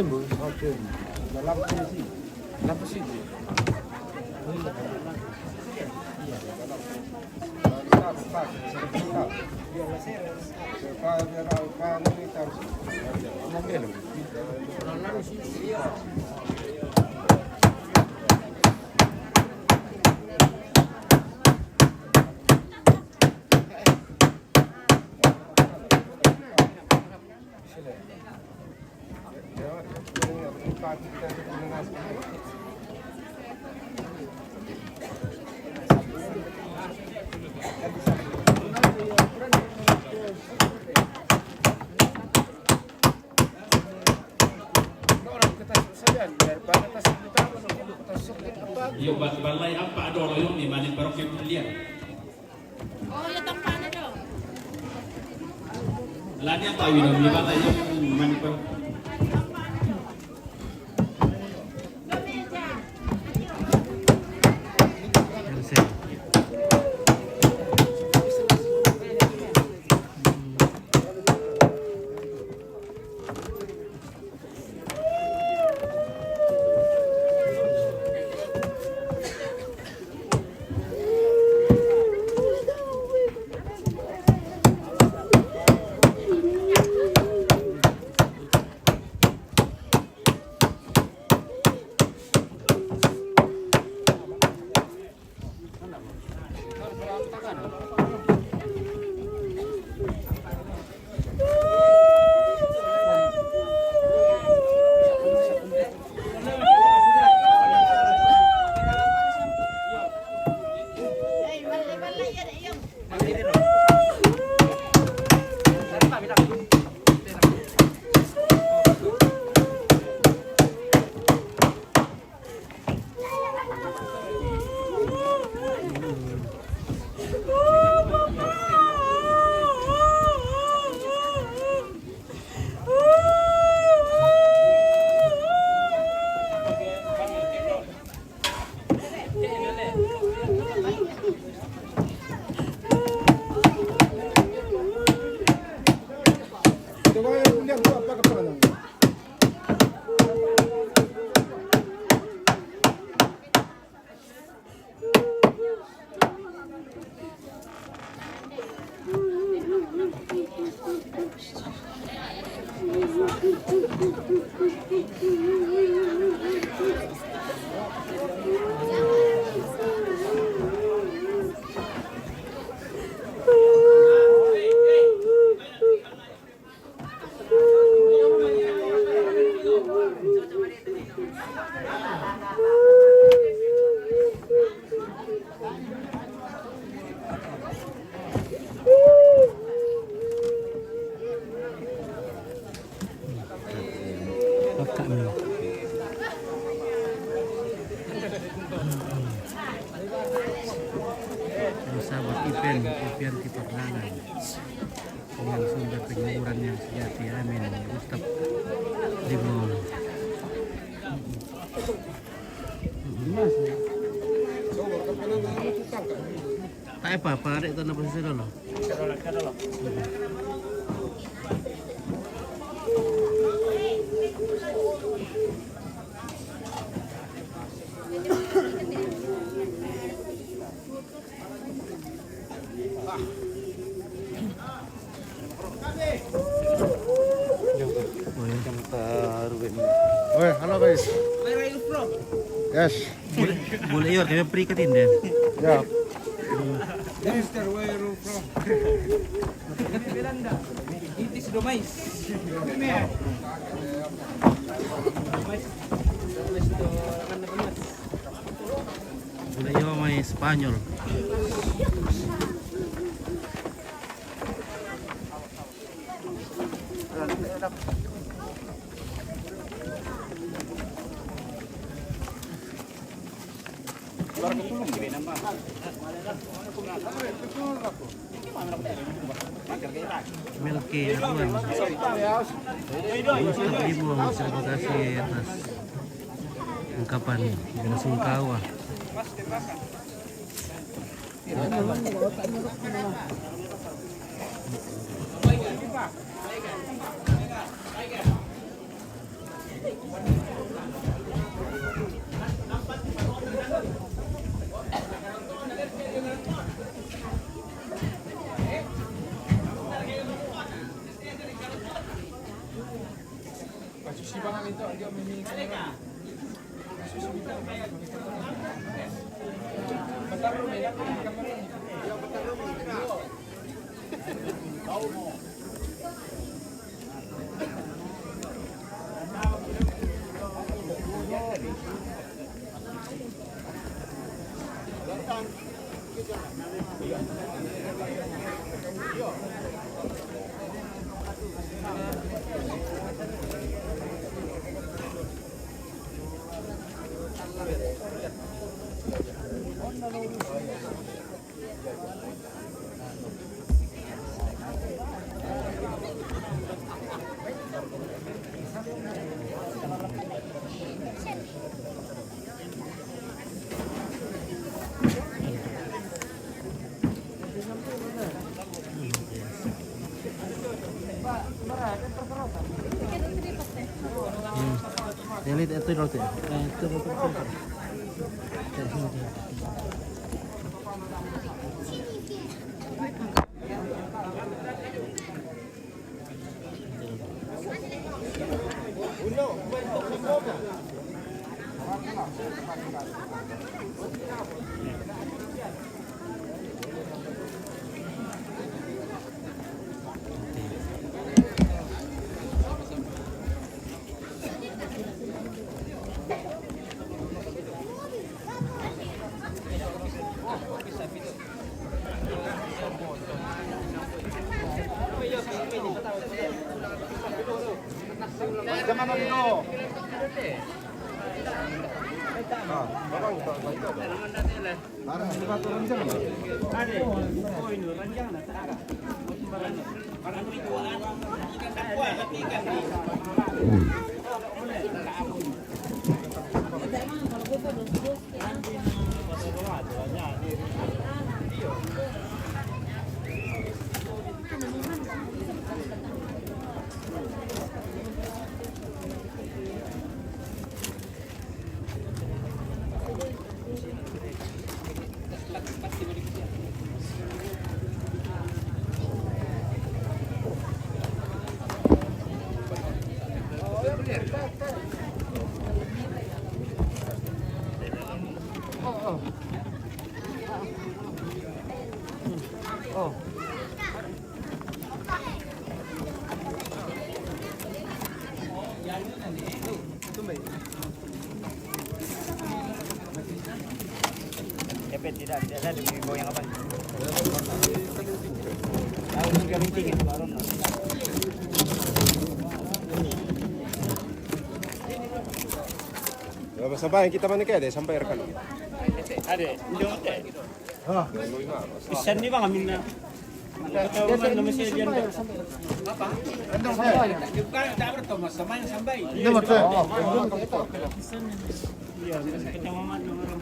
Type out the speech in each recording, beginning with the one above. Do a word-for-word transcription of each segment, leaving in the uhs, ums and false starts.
Lampu sini. Lampu sini. Iyo, ba-, balai apa ada orang yang ni mani baru ke pilihan. Oh, ya, tampaknya dong. Lah, dia tahu ini, ini balai yang mani baru. Sahabat Ipen, Ipen Tipak Dalan. Dengan sumber penghiburan yang sejati. Amin. Ustaz Limau. Tak apa-apa, ada tanah pasir dulu. Oi, halo guys. Where are you from? Yes. Boleh, boleh, iya, kami free ke tinda. Ya. Mister, where are you from? Kami Belanda. It is Domais. Domais. Domais to, ano, Domais. Bulayo may Espanyol. Melke Aruan. Gusto Limo, terima kasih atas ungkapan bela sungkawa. Hmm. Yang ini itu roti. Eh, itu roti. Tapi tidak, tidak ada di bawah yang apa? Tahu juga meeting itu, baru. Ya, sampai kita mana ke ada sampai rekan. Ada, jom teh. Isan ni bang, amin na. Ketahuan nama saya dia. Apa? Bukan, tak bertemu sama yang sampai. Ini betul. Iya, ketahuan nama orang.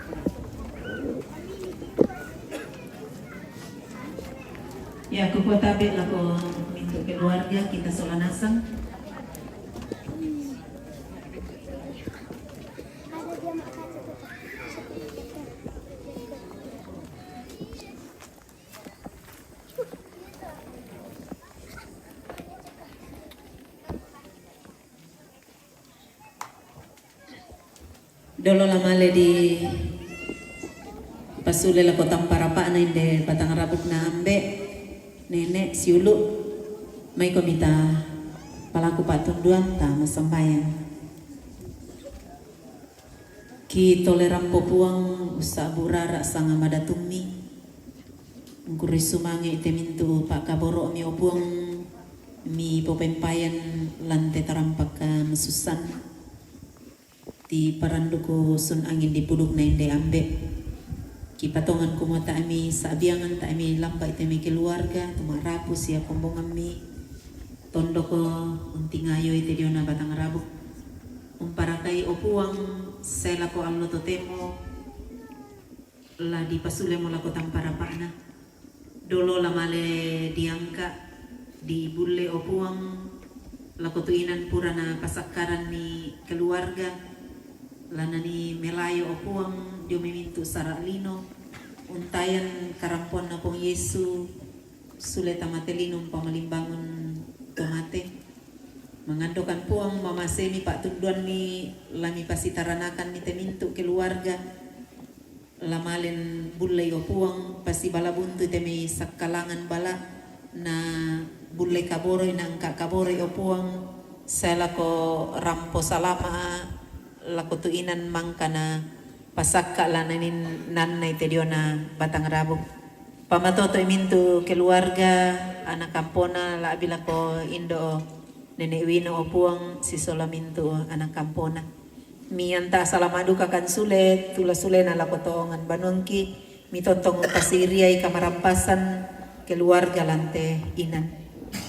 Ya, kukuat tabe lako mintu keluarga kita sola nasang. Dolo la male di pasule lako tampa rapa'na inde batang rabukna ambe, nene, siulu, maiko mita palaku pa'tunduanta massambayang. Ki tolerampo Puang, ussa'bu rara sanga madatummi. Engkuri sumange te mintu pa'kaboro'mi, o Puang, mi popempayan lan te tarampakka masussan. Ti paranduku sun angin di pudukna inde ambe. Ki patongan kumua ta'mi sa'biangan, ta'mi lambai te mai keluarga, tu ma'rapu sia kombongammi. Tondoko untingayoi te diona batang rabuk. Umparakai, o Puang, sae lako allo totemo la dipasulemo lako tampa rapa'na. Dolo la male diangka, dibulle, o Puang, Lako tu inan pura na pasakkaranni keluarga, lanani melayo o Puang dio memintu sara lino, untayan karamponna Puang Yesu, sule tamate lino umpamalimbangun to mate. Mangandokan Puang, mamasemi pa'tunduanni lami pasitaranakanni te mintu keluarga, lamalen bullei o Puang, pasibala buntu te mai sakkalangan bala, na bullei kaboroi, na engka kaboroi o Puang, sae lako rampo salama, lako tu inan mangkana pasakka lananin nannai te diona batang rabu. Pamatoto mintu keluarga, anak kampona, la'bi lako indo o Nenek Wino o Puang, sisola mintu anak kampona. Mianta salama duka kan sule, tula sulena lako tongan banuangki, mitontong pasiriai kamarampasan keluarga lante inan.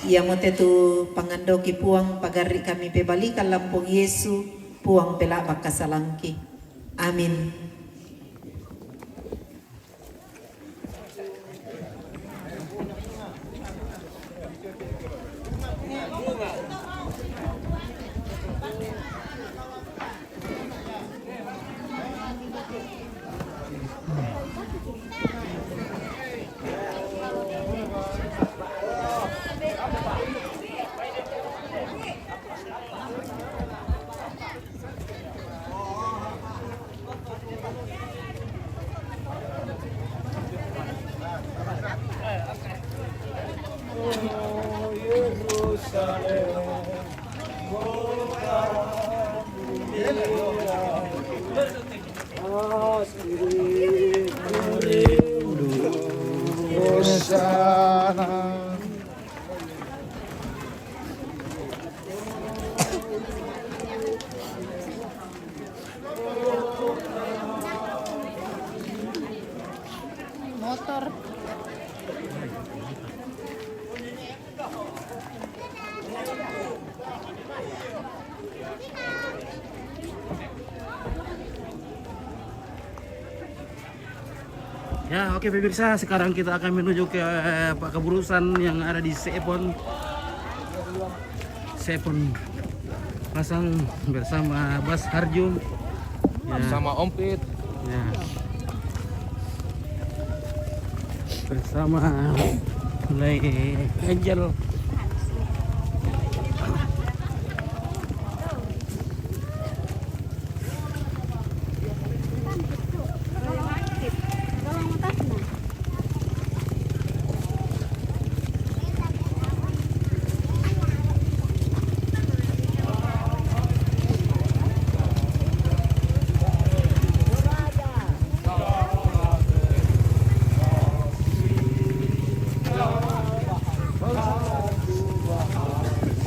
Iamote tu pangandoki Puang, pagarri kami pebalikan lampung Yesu, Puang pela'bak kasalangki. Amin. Motor. Ya, oke pemirsa, sekarang kita akan menuju ke, eh, pakaburusan yang ada di Sepon. Sepon Pasang bersama Bas Harjum. Ya. Sama Om Pit. Ya. Bersama Lei Angel.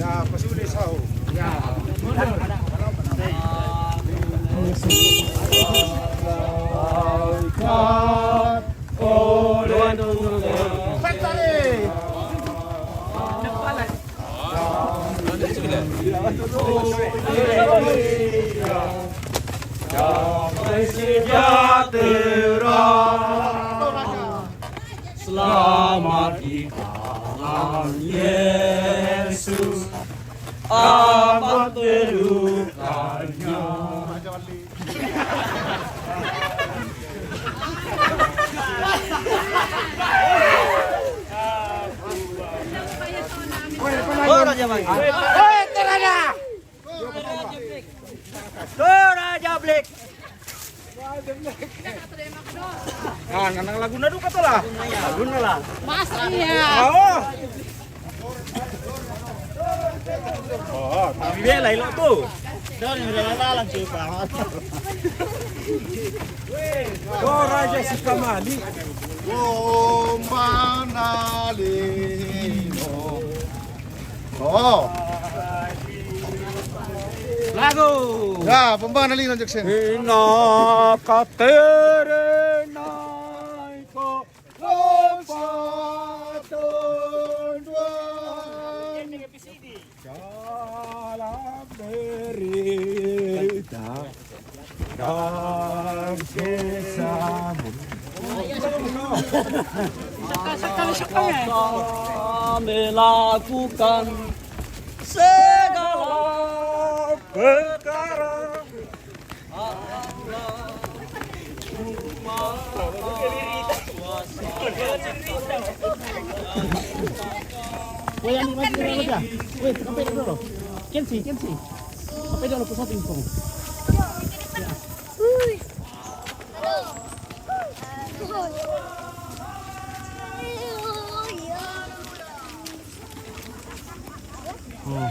Ya, pasi udah sahur. Ya. Damai sejahtera. Selamat di tangan Yesus, amat pelukannya. Oh, Raja Bang. Hei, Terada! Tuh, Raja Black. Ah, nang laguna duka tuh lah. Laguna lah. Masa iya? Oh. Oh, tapi bela ilo tuh. Don, udah lalang sih, Pak. Oh, Raja Sikamani. Oh, mana lino? Oh. Lagu. Ya, pembana lino Jackson. Ina katere naiko lompatondua. Dalam derita dan kisahmu. Melakukan segala Perkara. Weh, ambil mati dulu dah. Weh, sampai dulu. Kensi, Kensi. Sampai dulu ke shopping tu. Oh.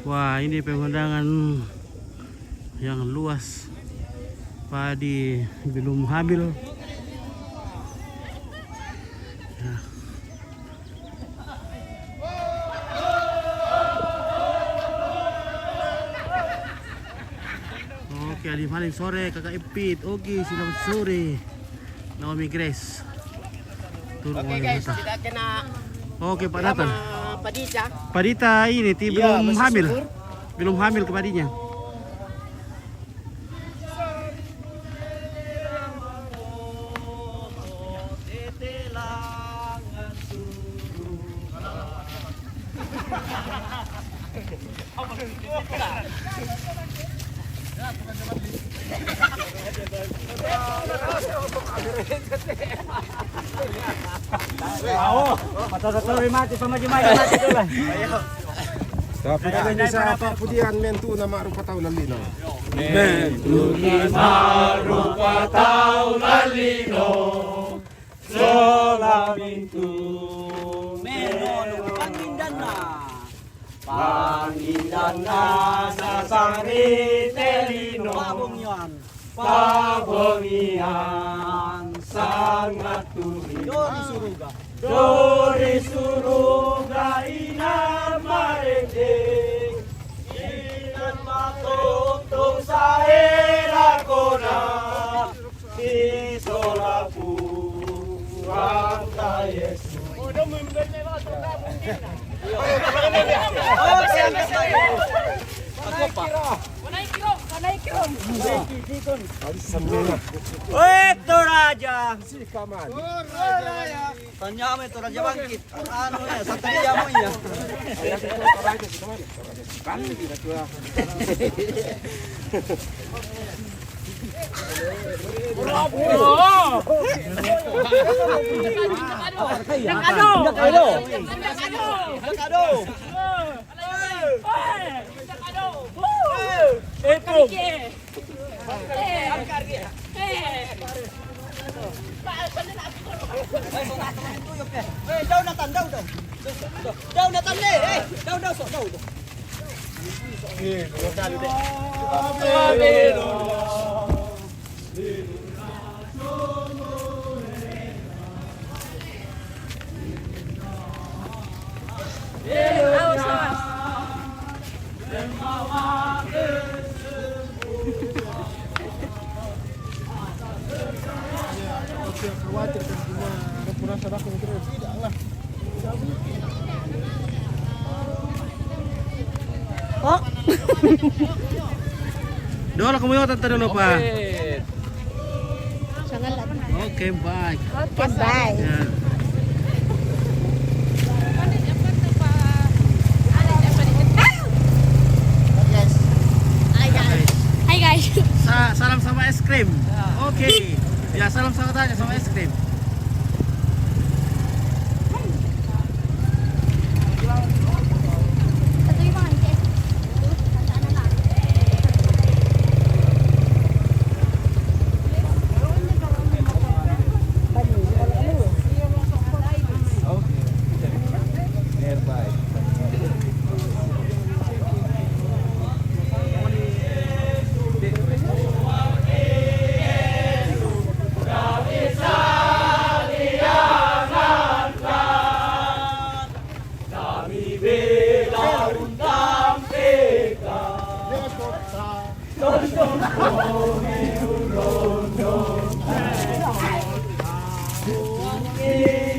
Wah, ini pemandangan yang luas. Padi belum hamil. Ya. Oke, Adi Maling sore, Kakak Ipit, Ogi, selamat sore. Naomi Grace. Turun. Oke, guys, kita kena. Oke, Pak Nathan. Sama Padita. Padita ini ti belum hamil. Belum hamil ke padinya. Aho, mata satu mati sama jumai mati tu lah. Tapi kalau ini siapa pudian mentu nama rupa tahu lali no. Mentu nama rupa tahu lali no. Sola mintu. Meno no pangindana. Pangindana sasari telino. Pabongian. Pabongian sangat turi. Dori suruga. Dori suruga ina marende. Ina matoto saera kona. Si sola puranta Yesus. Weh, Toraja. Tanya me Toraja bangkit. Anu ya, Satria mo ya. Nakado! Nakado! Nakado! Ito! Eh, daw, Nathan, daw, daw. Daw, Nathan, eh, eh, daw, daw, so, daw, daw. Oh. Dolo, kamu yuk, tante dulu, Pak. Oke. Jangan lagi. Oke, bye. Oke, bye. Ya. Hai, guys. Sa- salam sama es krim. Oke. Ya, salam sama tanya sama es krim.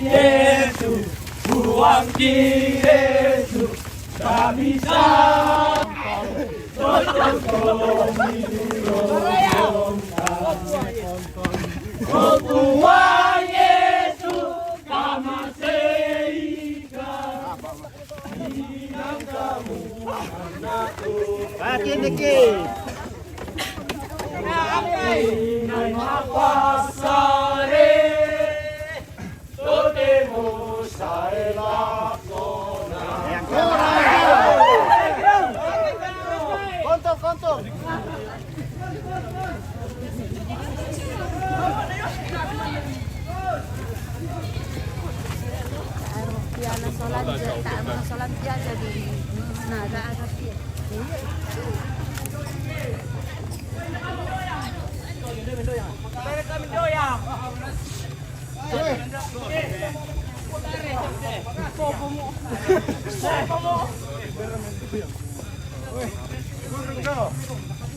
Yesus, Tuhan Yesus, tak bisa. Kontor, kontor. Piala solan je, tak mau solan piala di. Nah, ada ada piala.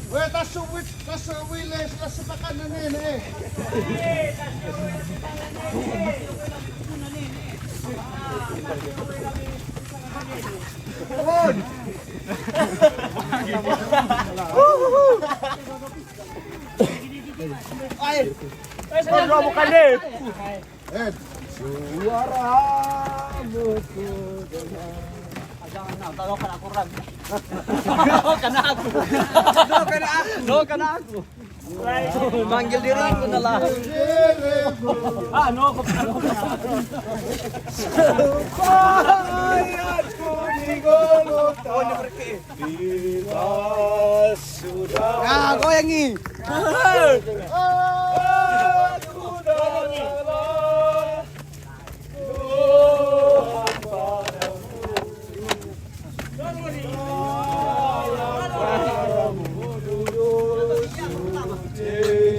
Weh, tasu wit, tasu wiles, tasu pakanan ini. Ai. Bukan, bukan, deh. Eh, suaramu ku dengar. Ah, jangan, nah, kalau kena kurang. Kalau kena aku. Kalau kena aku. Kalau kena aku. Manggil diriku na lah. Ah, no, aku. Supaya aku digolong. Oh, ini berarti. Kita sudah. Ya, goyangi.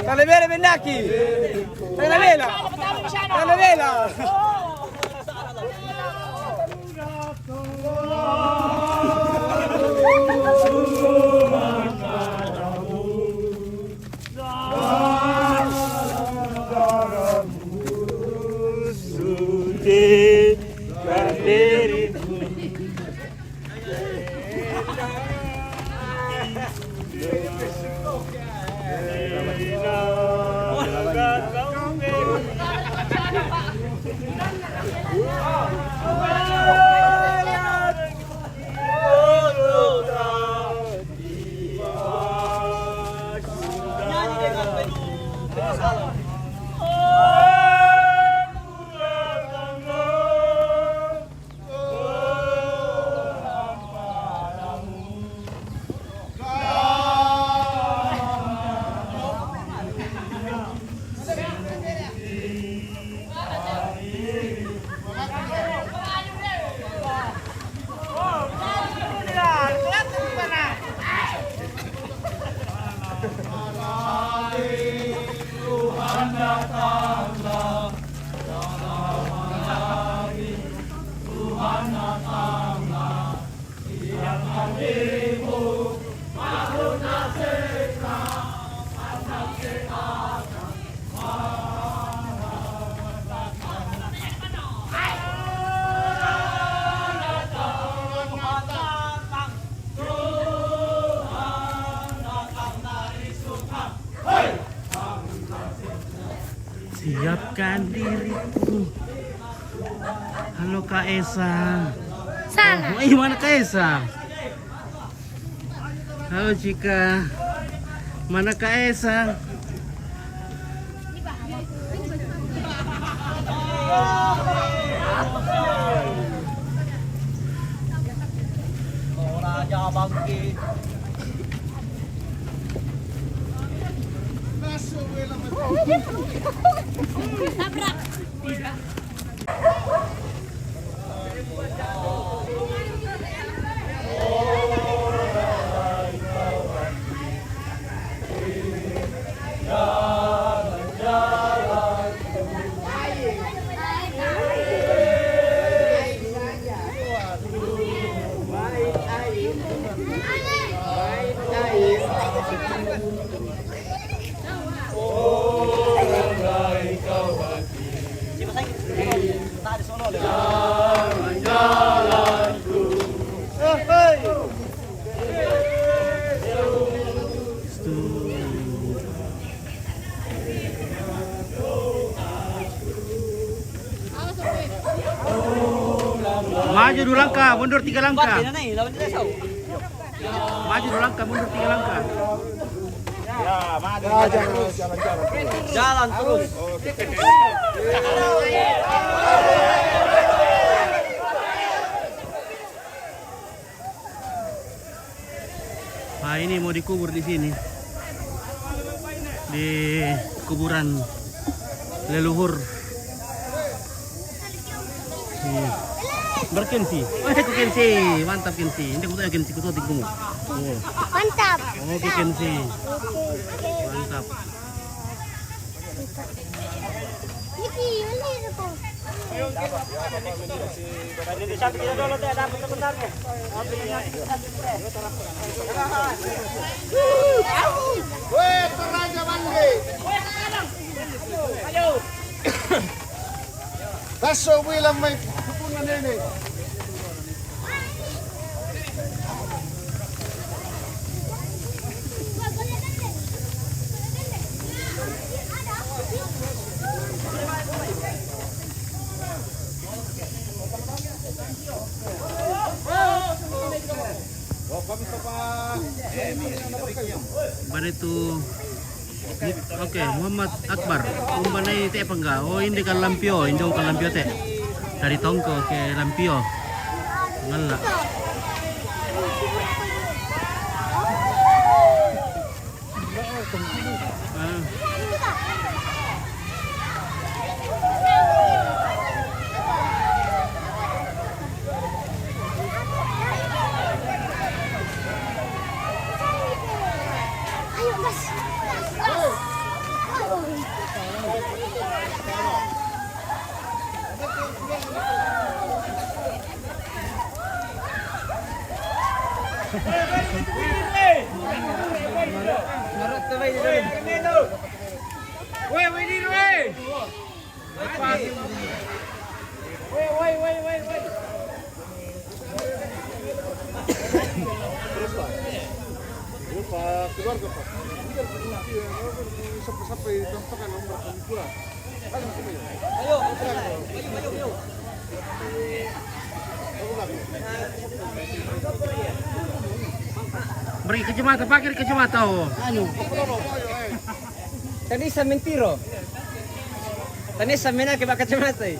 Tale vela, Bennacchi! Tale vela! Tale vela! Siapkan diriku. Halo, Kak Esa. Salah. Oh, iya, mana Kak Esa? Halo, Cika. Mana Kak Esa? Raja bangkit. Tabrak. Maju dua langkah, mundur tiga langkah. Empat, ini nih, lawan dia, Sau. Maju dua langkah, mundur tiga langkah. Ya, maju. Ya, jalan, jalan, jalan. Jalan terus. Nah, ini mau dikubur di sini. Di kuburan leluhur. Iya. Berkensi. Eh, ku kensi. Mantap kensi. Ini ku tanya kensi, ku tanya tingkumu. Oh. Mantap. Oke, kensi. Oke, oke. Mantap. Niki, ini itu. Weh, Toraja Mande. Tasso bilang mai pupunna nene. Bane tu, oke, Muhammad Akbar. Umbanai te pangga. Oh, inde ka lampio, inde ka lampio te. Dari Tongko ke lampio. Ngalla. Ah. Sampai-sampai tampakan nomor kedua. Beri kacamata, pakai kacamata, oh. Anu. Tadi saya mentiro. Tadi saya mena ke pakai kacamata, eh.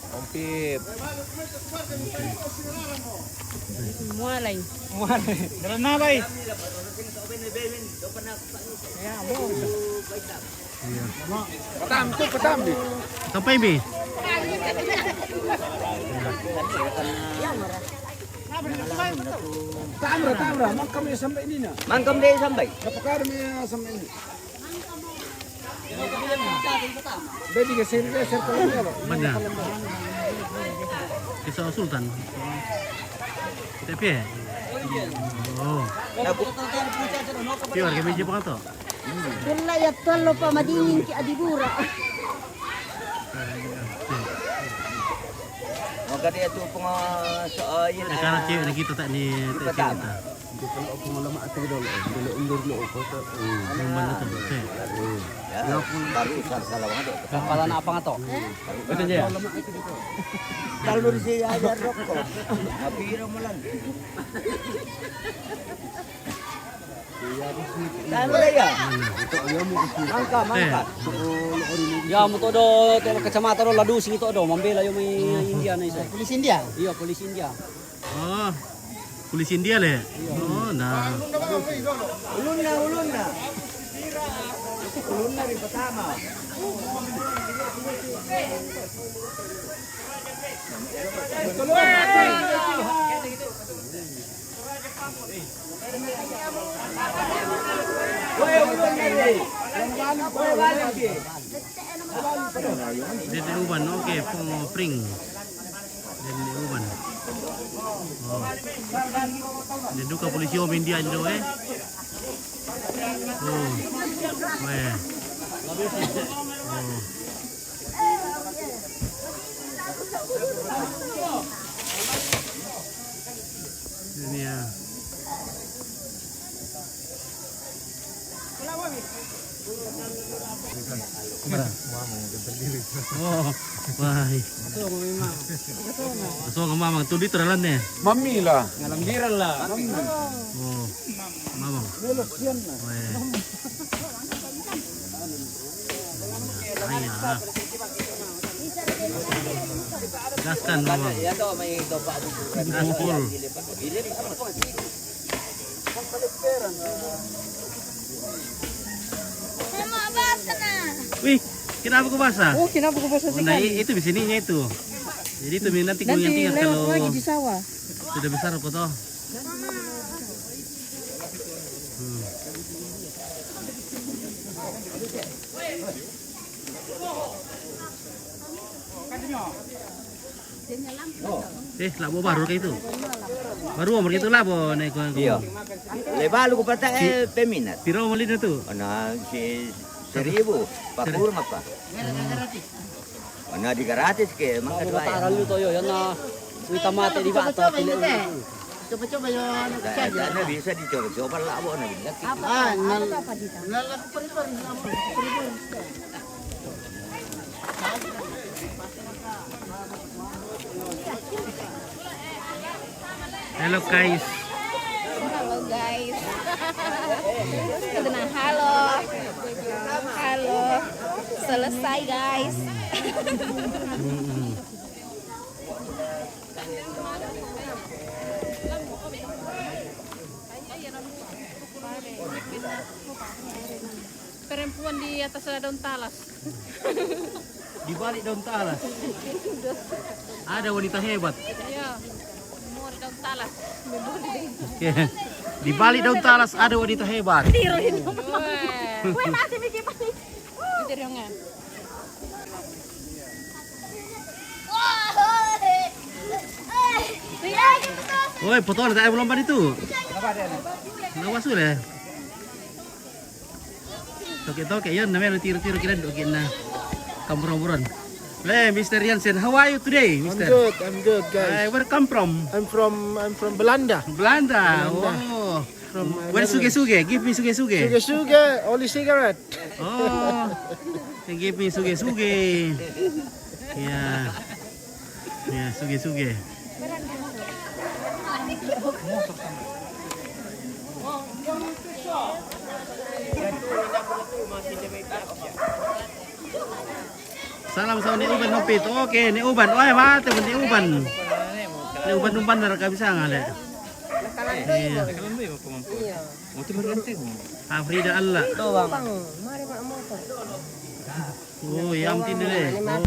Kompit. Mualai. Mualai. Jalan nalai. Ya, mau. Iya. Patam, tu patam, Bi. Sampai, Bi. Tamra, tamra, mangkam ya sampai ini, nah. Mangkam dia sampai. Kapakar ya sampai ini. Bedi ke sini, dia serta lagi, loh. Mana? Kisah Sultan. Kita pi. Oh. Pi warga meja apa tuh? Kulla ya tuallo pa madingin ki adibura. Maka dia tu pengo soal. Ada kanan cewek lagi tu tak ni, tak cewek tak. Dia kalau aku malam mati dulu, eh. Dia undur dulu apa tak? Hmm. Memang betul, betul. Hmm. Ya, baru salah banget. Kepala nak apa ngato? Betul je. Kalau di sini aja rokok. Tapi dia malam. Tama ya. Mangka, mangka. Ya, mo todo, todo kacamata do, ladu sing todo, mambela yo mai India na iso. Pulis India? Iya, pulis India. Oh, pulis India le. Oh, nah. Ulunna, ulunna. Ulunna ri pertama. Dede uban, oke, pong pring. Dede uban. Oh. Dede duka polisi om India indo, eh. Oh. Weh. Oh. Ini ya. Oh, wah. Kasongo mamang. Tu dito dalan ne. Mami lah. Ngalambiran lah. Oh, mamang. Weh. Ayah. Gaskan, mamang. Gaspol. Wih, kenapa kau basah? Oh, kenapa kau basah sekali? Itu di sininya itu. Jadi itu nanti kau yang tinggal kalau lagi di sawah. Sudah besar kau toh. Hmm. Eh, labo baru ka itu. Baru umur itu labo naik ko. Iya. Lebalu ku pata eh peminat. Piro malina tu? Ana si seribu, pakur ngapa? Ana di gratis ke, mangka dua ya. Taran lu toyo yana. Wita mate di bata. Coba-coba ya. Ana bisa dicoba-coba labo na bilang. Ah, nal. Nal aku peribor, nal aku peribor. Hello guys. Halo guys. Sudah na halo. Halo. Selesai guys. Mm-mm. Perempuan di atas ada daun talas. Di balik daun talas ada wanita hebat. Iya. Mau di daun talas. Oke. Di balik daun talas ada wanita hebat. Tiru ini. Weh. Weh, masih mikir, masih. Itu dong, kan? Woi, foto na tayo belum itu. Lawas udah. Toke-toke, yan, namanya tiru-tiru kira dok kina. Kamburan-buran. Le, Mister Jansen, how are you today, Mister? I'm good, I'm good, guys. Uh, where come from? I'm from, I'm from Belanda. Belanda. Belanda. Oh. From, uh, where suge-suge? Give me suge-suge. Suge-suge, only cigarette. Oh. Give me suge-suge. Ya. Ya, suge-suge. Salam sama Ne Uban Nopit. Oke, Ne Uban. Wah, mate Ne Uban. Ne Uban umpan dari kabisa ngale. Iya. Iya. Afrida Allah. Mari, Pak, motor. Oh, yang tindih deh. Oh.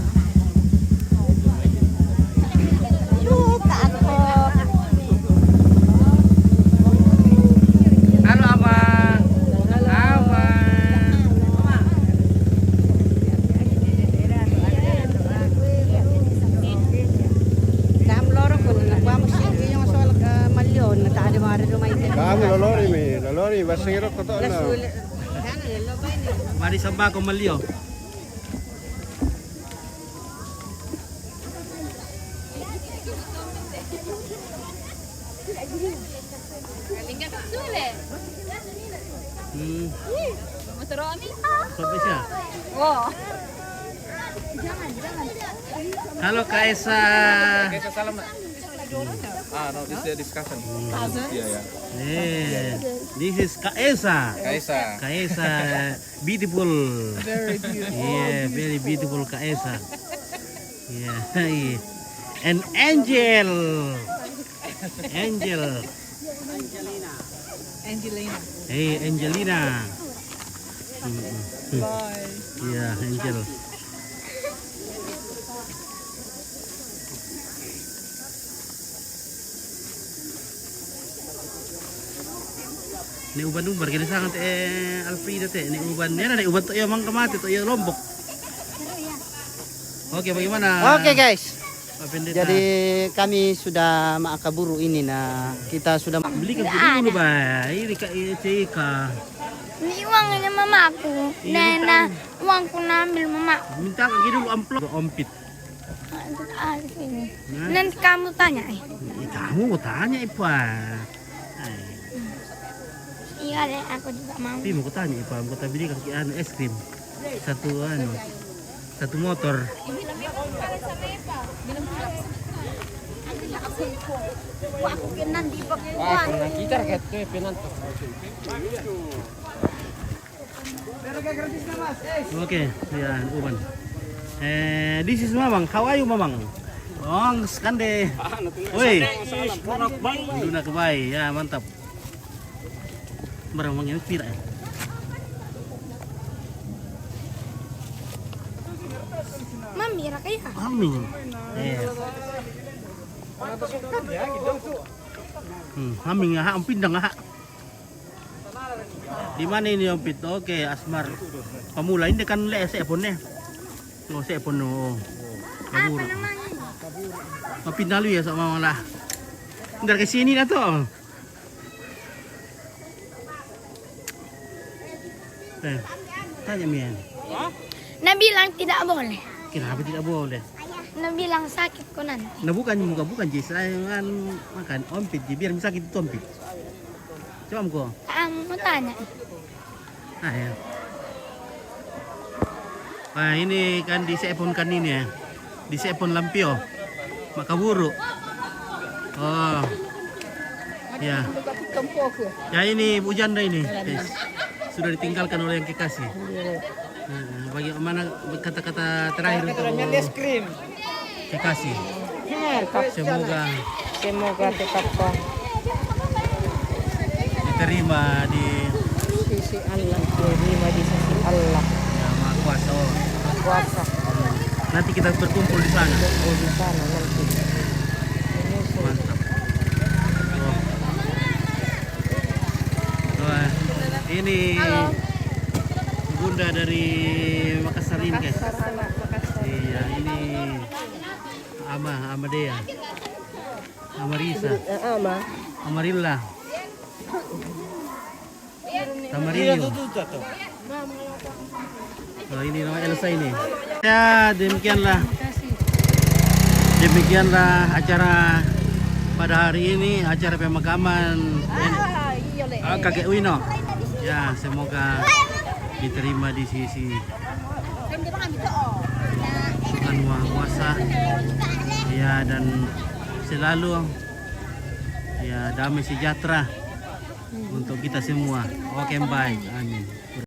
Halo, Abang. Abang. Kam loro kun na kwa mo sige yung sol ka malyon na taade mare do mai. Kam lolori mi, lolori basiro koto na. Mari samba ko malyo. Hmm. Sampai siya. Wow. Halo, Kaisa. Kaisa, salam, nak. Ah, no, this is a discussion. Iya, ya. Eh, this is Kaisa. Kaisa. Kaisa. Beautiful. Very beautiful. Yeah, very beautiful, Kaisa. Yeah. And Angel. Angel. Angelina. Hey, Angelina. Mm-mm. Bye. Yeah, Angel. Ne Uban umbar kini sangat eh Alfrida te, ne Uban. Yana ne Uban toyo mangka mate toyo Lombok. Oke, bagaimana? Oke, guys. Pak Pendeta. Jadi kami sudah makaburu ini nah. Kita sudah ma- Belikan dulu, Bay. Ini Kak Ika. Ini uangnya mamaku. Iya, Nena, uangku na ambil mamaku. Minta kaki dulu amplop. Ompit. Nah, itu ada sini. Nah. Nanti kamu tanya, eh. Ih, kamu mau tanya, Ipa. Ay. Iya, deh, aku juga mau. Tapi mau kutanya, Ipa, mau kutanya beli kaki anu es krim. Satu anu. Satu motor. Wah, kung nakita ka ito eh, pinantok. Okay, yan, uban. Eh, this is Mamang. How are you, Mamang? Mamang, skande. Woi. Dunak bay. Ya, mantap. Barang mangyamit pira eh. Mami, ra kaya. Mami. Eh. Hmm, mami nga ha, ang pindang ha. Di mana ini ompit? Okay, Asmar. Pamula, hindi kan le sa ipon eh. No, sa ipon no. Kaburo. Mapinalo ya sa mga wala. Hindi kasi ini na to. Eh, tanya mo yan. Nabilang tidak boleh. Kenapa tidak boleh? Nabilang sakit ko nanti. Nabukan mo ka, bukan, Jis. Ay, nga, makan, ompit, Jis. Biar masakit itu ompit. Coba mo ko. Ang mutanya. Ah, ya. Ah, ini kan di sepon kan ini ya. Di sepon lampio. Makaburu. Oh. Ya. Ya, ini hujan dah ini. Guys. Sudah ditinggalkan oleh yang kekasih. Nah, bagaimana kata-kata terakhir untuk Katanya es krim. Kekasih? Benar, Kak. Semoga Semoga tetap, Kak, diterima di sisi Allah, diterima di sisi Allah. Yang Maha Kuasa. Oh. Kuasa. Nanti kita berkumpul di sana. Kumpul di sana nanti. Menyusul. Mantap. Oh. Wah, ini Bunda dari Makassar ini, guys. Iya, ini Ama, Ama Dea. Ama Risa. Eh, ama. Amarilla. Tamarillo. Oh, ini nama Elsa ini. Ya, demikianlah. Demikianlah acara pada hari ini, acara pemakaman ah, kakek Wino. Ya, semoga diterima di sisi Tuhan Maha Kuasa. Ya, dan selalu ya damai sejahtera untuk kita semua. Oke, baik. Amin.